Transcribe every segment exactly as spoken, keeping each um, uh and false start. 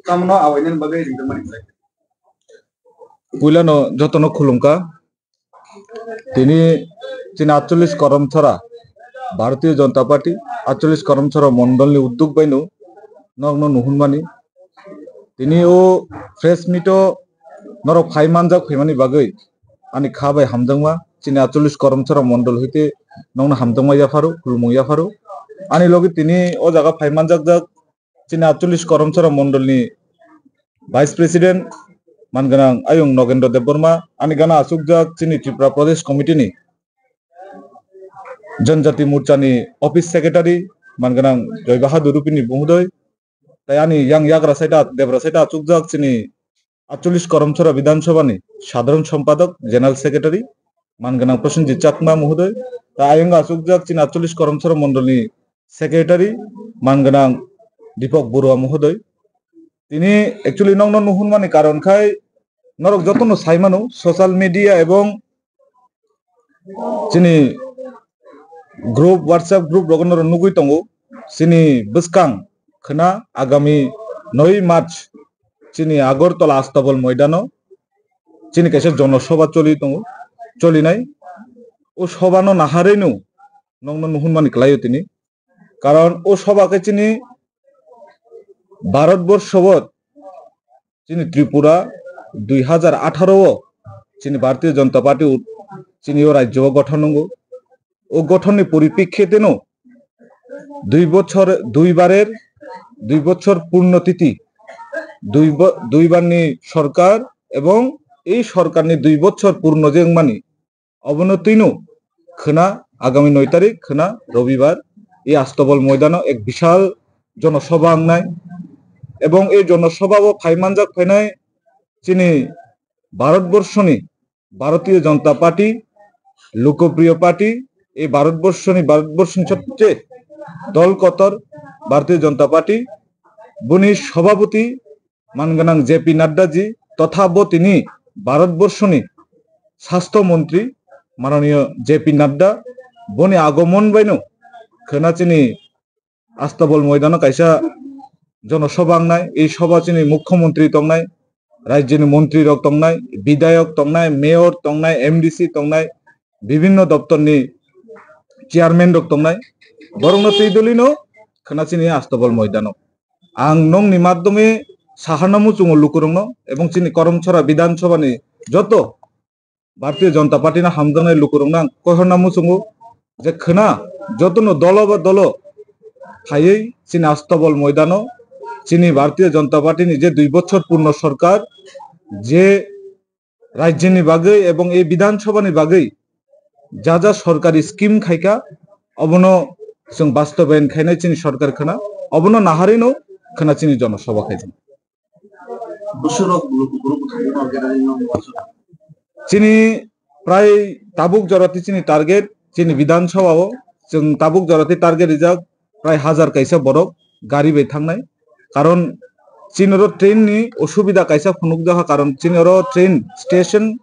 Tamno awainani bagwi ringjakmani khlai. Puilano jotono khulumkha. Tini chini atchollish Karamchara, Bharatiya Janata Party atchollish Karamchara mondolni udduk baino nokno nuhunmani. Tini o press meet o norok phai manjak phaimani bagwi ani kha bai hamjakma. Chini atchollish Karamchara mondol hoite nokno hamjakma yapharo, khulumung yapharo. Ani logi tini o jaga phai manjakjak chini atchollish Karamchara mondolni Vice President, man gwnang Ayung Nogendra Debbarma, ani gana achukjak chini Tripura Pradesh Committee ni Janjati Morcha ni Office Secretary, man gwnang Joy Bahadur Rupini Muhodoi, tai ani yang yagra side a, debra side a achukjak chini atchollish Karamchara Bidhan Sabha ni Sadharan Sompadak, General Secretary, man gwnang Prosenjit Chakma Muhodoi, tai ayang achukjak chini atchollish Karamchara mondolni Secretary, man gwnang Deepak Baruah Muhodoi. Tini actually nokno nuhunmani karon khai norok jotono sai mano, social media ebong chini group, WhatsApp group rogo norok nugwi tongo. Chini bwskang khwna agami noi March chini Agartala Astabal Moidano chini kaisa jonosabha choli tongo, cholinai. O sobhano naharwino nokno nuhunmani kwlaio tini. Karon o sobha khe chini Bharatborsho o, chini Tripura dui hajar atharo o chini Bharatiya Janata Party u-, chini o rajyo o gothon wngo. O gothonni poripekkhe teno dui bochor, duibarer, dui bochor purno titi, dui bo-, duibarni sorkar ebong ei sorkarni dui bochor purno je wngmani, obono twino khwna agami noi tarik khwna Robibar ei Astabal Moidano ek bishal jonosabha wngnai. Ebong ei jonosabha o phai manjak phainai chini Bharatborshoni Bharatiya Janata Party, Lokopriyo Party, ei Bharatborshoni, Bharatborshoni sobche dol kotor Bharatiya Janata Party, boni sobhapoti man gwnang J P Nadda ji, totha bo tini Bharatborshoni Sastho Montri mananiyo J P Nadda, boni agomon baino khwna chini Astabal Moidano kaisa jonosabha wngnai. Ei sobha chini Mukhyamantri tongnai, rajyoni montri rok tongnai, bidhayok tongnai, mayor tongnai, M D C tongnai, bibhinno doptorni chairman rok tongnai. Borokno twi dolino khwna chini Astabal Moidano. Ang nokni madhyome saharna muchungo lukurokno ebong chini Karamchara Bidhan Sabhani joto Bharatiya Janata Party no hamjaknai lukurokno ang koihorna muchungo je khwna jotono dolo ba dolo phaiwi chini Astabal Moidano chini Bharatiya Janata Party ni je dui bochor purno sorkar je rajyoni bagwi ebong ei Bidhan Sabhani bagwi ja ja sorkari scheme khaikha, obono chwng bastobayan khainai chini sorkar khwna, obono naharwino khwna chini jonosabha khaijak. Bwswrok luku group thangwi no gera ringno wansuk. Chini prai tabuk jorati chini target, chini Bidhan Sabha o chwng tabuk jorati target rijak prai hajar kaisa borok gari bai thangnai. Karon chini oro train ni osubida kaisa phunukjaha, karon chini oro train station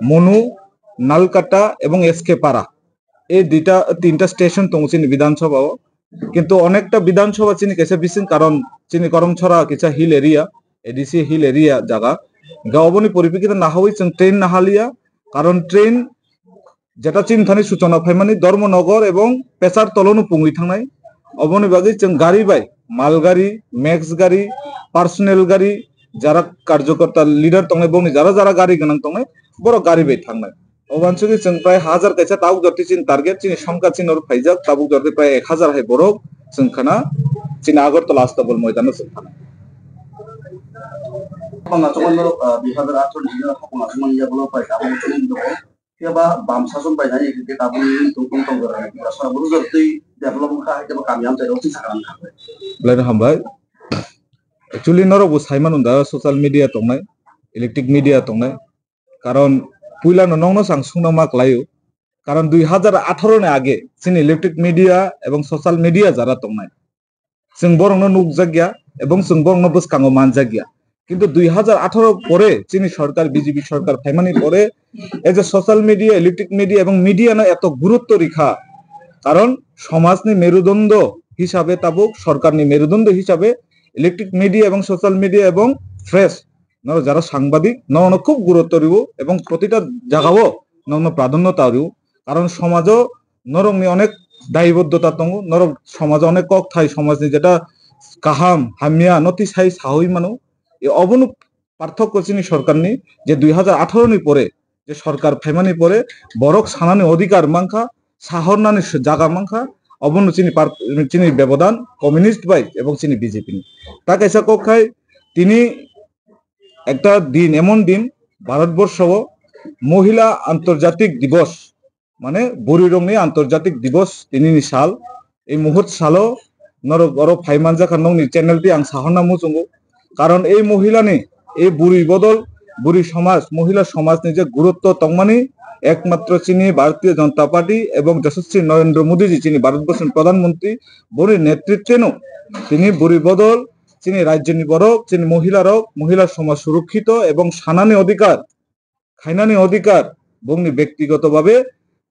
Monu, Nalkata ebong S K Para. Ei duita, tinta station tongo chini Bidhan Sabha o. Kintu onekta Bidhan Sabha chini kaisa bising, karon chini Karamchara kaisa hill area, A D C hill area jaga. Ga oboni poripekkite nahawi chwng train nahaliya, karon train jeta chini thani suchona phaimani Dharmanagar ebong Pechartala no pungwi thangnai. Oboni bagwi chwng gari bai, mal gari, max gari, personal gari, jara karjokorta leader tongnai, bongni jara jara gari gwnang tongnai, borok gari bai thangnai. Obansugwi chwng prai hajar kaisa tabuk jorti chini target, chini songkha chini oro phaijak, tabuk jorti prai ek hajar hai borok chwng khana chini Agartala Astabal Moidano chwng khana. Khopang achukmani borok, ah, dui hajar atharo ni simi khopang achukmani ya borok pai tabuk chini borok. Phiya ba bam sason bai nai khe tabuk ni tong tong tong jora ni sara buru jorti develop kha, khe ba kami amchai rok chini sakha kha. Belai no hambai. Actually norok bo sai mano da social media tongnai, electric media tongnai. Karon puila no nokno chwng sungna ma kwlaio. Karon dui hajar atharo ni age chini electric media ebong social media jara tongnai, chwng borokno nukjakya ebong chwng borokno bwskango manjakya. Kintu dui hajar atharo pore chini sorkar, B J P sorkar phaimani pore ei je social media, electric media ebong media no eto gurutto rikha. Karon somajni merudondo hisabe tabuk, sorkarni merudondo hisabe Electric media ebong social media ebong press, norok jara sangbadik, norokno khub gurutto riwo ebong protita jagao norokno pradhanyota riwo. Karon somajo norokni onek dayiboddota tongo, norok somajo onek kok thai, somajni jeta kaham hamya no tisai sawi mano. E obono parthokko chini sorkarni, je dui hajar atharo ni pore, je sorkar phaimani pore borok sanani odhikar mankha, sahornani s-, jaga mankha, obono chini par-, chini bebodan communist bai ebong chini B J P ni. Ta kaisa kok khai tini ekta din, emon din, Bharatborsho o Mohila Antarjatik Divos, mane bwrwi rokni Antarjatik Divos tinini sal. Ei muhut salo norok oro phai manjakha, nokni channel ti ang sahorna muchungo. Karon ei mohila ni, ei bwrwi bodol, bwrwi somaj, mohila somaj ni je gurutto tongmani, ekmatro chini Bharatiya Janata Party ebong Yashaswi Narendra Modi ji, chini Bharatborsho ni Pradhan Mantri, boni netritweno tini bwrwi bodol, chini rajyoni borok, chini mohila rok, mohila somaj surokkito ebong sanani odhikar, khainani odhikar, bongni bektigoto babe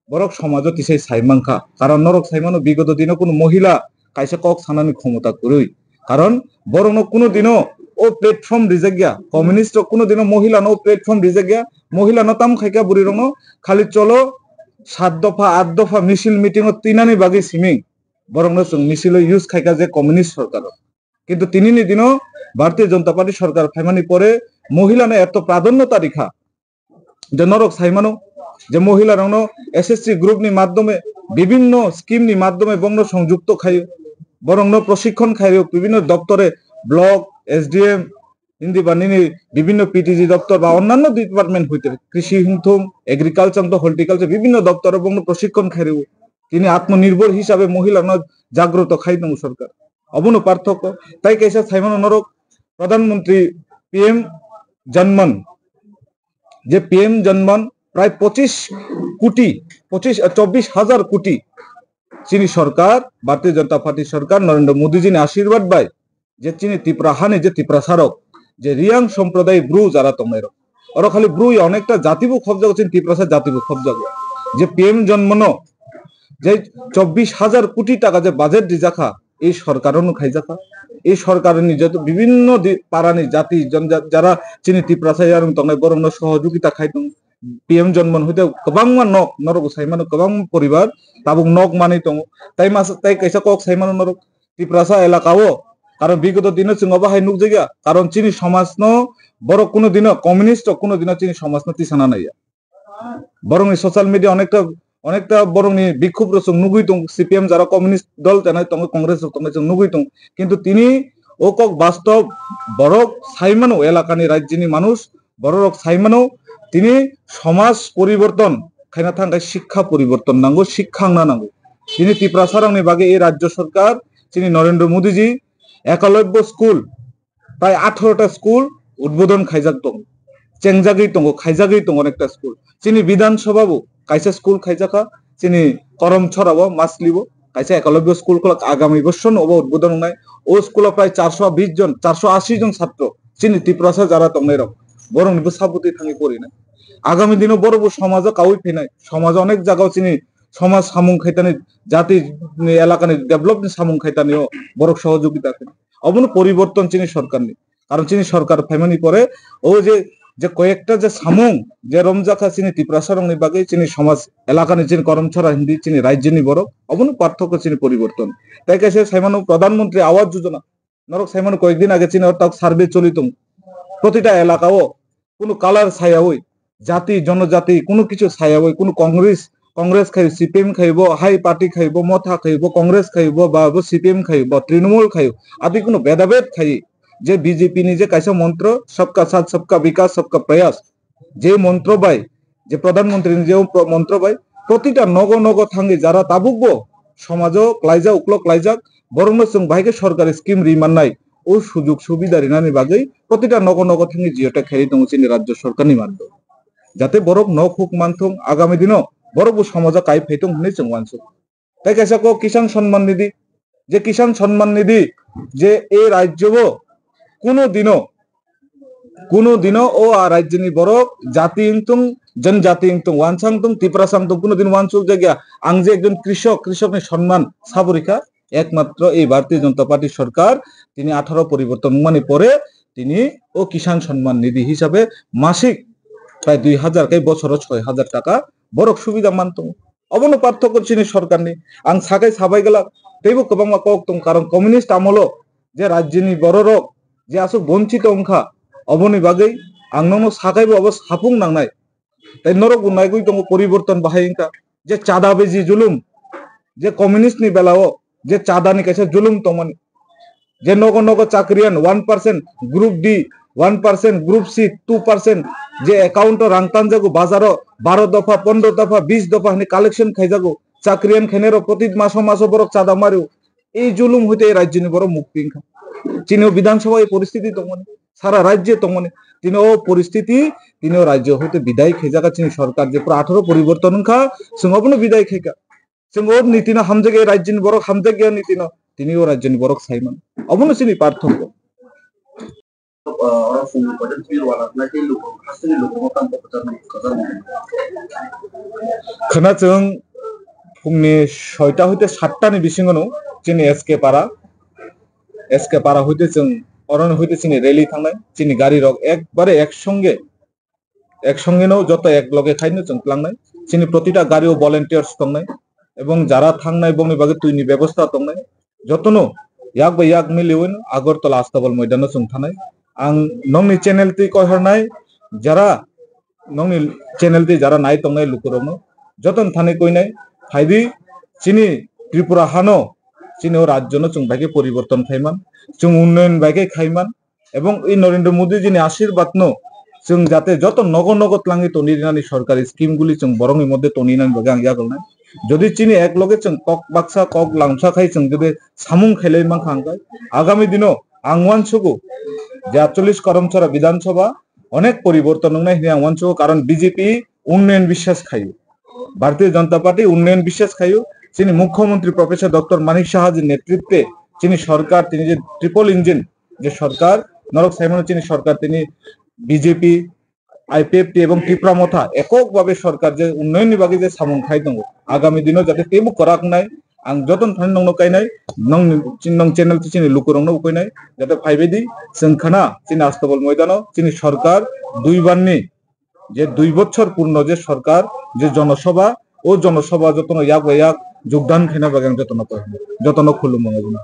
borok somajo tisai sai mankha. Karon norok sai mano, bigoto dino kuno mohila kaisa kok sanani khomota kwrwi. Karon borokno kuno dino o platform rijak ya, communist rok kuno dino mohila no o platform rijak ya, mohila no tam khaika bwrwi rokno khali cholo sat dopha, at dopha misil meeting o twinani bagwi simi borokno chwng misil o use khaika je communist sorkar o. Kintu tinini dino Bharatiya Janata Party sorkar phaimani pore mohila no eto pradhanyota rikha. Je norok sai mano, je mohila rokno S S C group ni madhyome, bibinno scheme ni madhyome bongno songjukto khaio, borokno proshikkon khaio, bibinno doptore, block, S D M, hindi ba nini bibinno P T G doptor ba onnanno department hoite, krishi hwngthung, agriculture to horticulture, bibinno doptoro bongno proshikkon khaio. Tini atmonirbhor hisabe mohila no jagroto khai tongo sorkar. Obono parthokko. Tai kaisa sai mano norok Pradhan Mantri P M Janman, je P M Janman prai pochis koti, pochis, eh, chobbish hajar koti chini sorkar, Bharatiya Janata Party sorkar, Narendra Modi ji ni ashirbad bai je chini Tipra hani je Tiprasa rok, je Riyang somproday bru jara tongnai rok, oro khali bru ya onekta jati bo khobjago, chini Tiprasa jati bo khobjago. Je P M Janmano je chobbish hajar koti taka je budget rijakha, ei sorkar no khaijakha. Ei sorkar ni joto bibinno di-, para ni jati jon-, ja-, jara chini Tiprasa yarung tongnai borok no sohojogita khai tong. P M Janman hoite kwbangma nok, norok sai mano kwbangma poribar tabuk nok manwi tongo. Tai mas-, tai kaisa kok sai mano norok Tiprasa elaka o, karon bigoto dino chwng obo hai nukjakya, karon chini somaj no borok kuno dino, communist rok kuno dino chini somaj no tisana naiya. Borokni social media onekta, onekta borokni bikhub rok chwng nugwi tong, C P M jara communist dol tenai tongo, Congress rok tongo chwng nugwi tong. Kintu tini o kok bastob borok sai mano elakani rajyoni manush, borok rok sai mano tini somaj poriborton khaina thang khe shikha poriborton nango, shikha wngna nango. Tini Tiprasa rokni bagwi ei rajyo sorkar chini Narendra Modi ji Ekalobya school, tai atharo ta school udbodon khaijak tongo, chengjagwi tongo, khaijagwi tongo onekta school. Chini Bidhan Sabha bo kaisa school khaijakha, chini Karamchara o, Masli o kaisa Ekalobya school khulak, agami bosor no obo udbodon wngnai. O school o prai charso bish jon, charso ashi jon chatro chini Tiprasa jara tongnai rok, borok ni bwsa bwtwi thangwi porinai. Agami dino borok bo somajo kaui phinai, somajo onek jaga o chini somaj samung khaitani, jati ni, elaka ni develop ni samung khaitani o borok sohojogita khe. Obono poriborton chini sorkar ni. Karon chini sorkar phaimani pore o je, je koyekta je samung je romjakha chini Tiprasa rokni bagwi, chini somaj elakani, chini Karamchara hindi chini rajyoni borok, obono parthokko chini poriborton. Tai kaisa saimano Pradhan Mantri Awas Yojana, norok saimano koyekdin age chini ortak survey choli tong. Protita elaka o kunu color sayawi, jati, jonojati, kunu kichu sayawi, kunu Congress, Congress khayo, C P M khayo, bo hai party khayo, bo Motha khayo, bo Congress khayo, bo ba bo C P M khayo, bo Trinamool khayo, adi kunu bedabed khayi. Je B J P ni je kaisa montro, sabka saath, sabka vikas, sabka prayas, je montro bai, je Pradhan Mantri ni je pro-, montro bai, protita nogo nogo thangwi jara tabuk bo somajo klaijak, uklok klaijak, borokno chwng bahai khe sorkari scheme ri mannai, o sujug subida rinani bagwi protita nogo nogo thangwi geotag khairi tongo chini rajyo sorkarni madhyome. Jate borok nok huk manthung, agami dino borok bo somajo kai phaithung hwnwi chwng uansuk. Tai kaisa kok Kisan Samman Nidhi, je Kisan Samman Nidhi je ei rajyo o kuno dino, kuno dino o a rajyoni borok jati wngthung, janjati wngthung, wansa wngthung, Tiprasa wngthung, kuno din uansuk jakya. Ang je ekjon krishok, krishokni sonman saborikha, Ekmatro ei Bharatiya Janata Party sorkar tini atharo poriborton wngmani pore tini o Kisan Samman Nidhi hisabe masik prai dui hazar kai bosoro soi hazar taka borok subida man tongo. Obono parthokyo chini sorkarni. Ang sakai sabai glak, teibo kwbangma kok tong, karon communist amolo je rajyoni bororok je aswk bonchito wngkha, oboni bagwi ang nono sakaibo obo sapung nangnai. Tei norokbo naigwi tongo poriborton bahai wngkha. Je chada beji julum, je communist ni belao je chada ni kaisa julum tongmani. Je nogo nogo chakriyan one percent group D, one percent group C, two percent je account o rang tanjago bazaro baro dopha, pondro dopha, bis dopha hwnwi collection khaijago. Chakriyan khainai rok proti maso maso borok chada mario. Ei julum hoite ei rajyoni borok mukti wngkha. Chini o Bidhan Sabha ei poristiti tongmani. Sara rajyo tongmani. Tini o poristiti, tini o rajyo hoite bidai khaijak chini sorkar je pura atharo poriborton wngkha, chwng obono bidai khaikha. Chwng o nitino hamjak ya rajyoni borok, hamjak ya nitino, tini o rajyoni borok saiman. Obono chini parthokyo. Khwna chwng phungni soita hoite satta ni bisingo no chini S K para, S K para hoite chwng oroni hoite chini rally thangnai, chini gari rok ekbare ek songe, ek songe no joto ek loge khaino chwng tlangnai. Chini protita gari o volunteers tongnai, ebong jara thangnai bongni bagwi twi ni bebosta tongnai. Jotono yak bai yak miliwin Agartala Astabal moidano chwng thanai. Ang nongni channel twi koihornai, jara nongni channel twi jara nai tongnai lukurokno jotono thani koinai. Phaidi chini Tripura hano, chini o rajyono chwng bai khe poriborton khaiman, chwng unnoyon bai khe khaiman. Ebong ei Narendra Modi jini ashirbad no chwng jate joto nogo nogo tlangwi toni rinani sorkari scheme guli chwng borokni moddhe toni nani bagwi ang yakolnai. Jodi chini ek loge chwng kok baksa kok lamsa khai chwng jodi samung khailai mankha hwnkhe agami dino ang uansugo je atchollish Karamchara Bidhan Sabha onek poriborton wngnai hwnwi ang uansugo, karon B J P unnoyon biswas khaio. Bharatiya Janata Party unnoyon biswas khaio. Chini Mukhyamantri Professor Doctor Manik Saha ji netritwe chini sorkar, tini je triple engine je sorkar, norok saimano chini sorkar tini B J P, I P F T ebong Tipra Motha ekok babe sorkar je unnayonni bagwi je samung khai tongo, agami dino jate teibo kwrak wngnai. Ang jotono thani nongno kainai, nong, nong channel to chini lukurokno ukoinai, jate phaibaidi chwng khana chini Astabal moidano chini sorkar dui barni je dui bochor purno je sorkar, je jonosabha, o jonosabha jotono yak bai yak jogdan khaina bagwi ang jotono koi, jotono khulumung.